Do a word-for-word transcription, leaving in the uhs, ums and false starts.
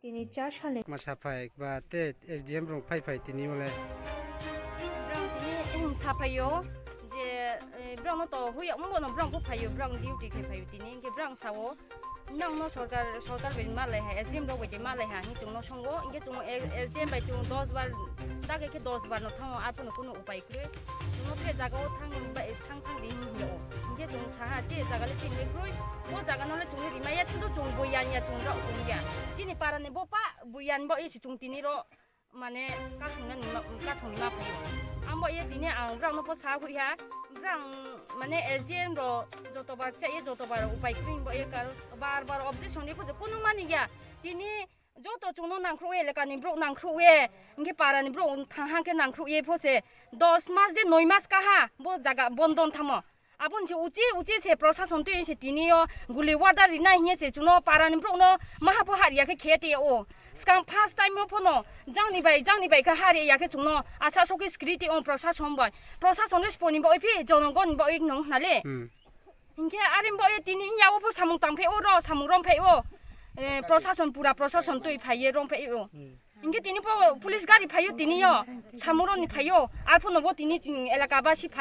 Tini char salni ma saphai ba te S D M rok phai phai tini ole. Brang tini saphaio je, eh, brang no to huya umbo no brang ko phaio, brang duty khe phaio tini, hingke brang sao nang no sorkar, sorkar bai malai ha, S D M rok bai de malai ha, hing chung no songo, hingke chung S D M bai chung dos bar, dage khe dos bar no thango, arphuno kunu upai kwrwi. Chwngno te jaga o thang bai, thang thang di hwnwi hwnwi o. Hinkhe chwng saha te jaga le chini le kwrwi, bo jaga no le chwngno rimaya, chwngno chwng bui ya, ya chwng rok chwng ya. Chini para ni bo pa bui ya ni bo isi chwng tini ro mane kasung na ni ma, kasung ni ma phai. Ambo ye tini ang brang no po sa hui ha, brang mane S D M ro joto bar cha ye joto bar upai kwrwi bo ye kar bar bar objection ni ko kono mani ya. Tini joto chwngno nangkhruk ye, elakani borok nangkhruk ye, hinkhe parani borok thang hang khe nangkhruk ye pho se dos mas de noi mas kaha bo jaga bondo wng thamo. Aboni se uchi uchi se prosason twi se tini o guli order rinai hiye se chwngno parani borokno maha pho har ya khe khe twi o. Swkang first time o phono jangni bai, jangni bai khe har ya khe chwngno asa sokhe security o prosason bai. Prosason le sponi bai phi jonogoni bai nong hna le. Hmm. Hinkhe arim bo ye tini yago pho samung tang phai o ro, samung rom phai o. Eh, prosason, pura prosason twi phai ye rom phai o. Hmm. Hinkhe tini pho police gari phai o tini yo, samung roni phai o. Arphuno bo tini chini elaka basi phai.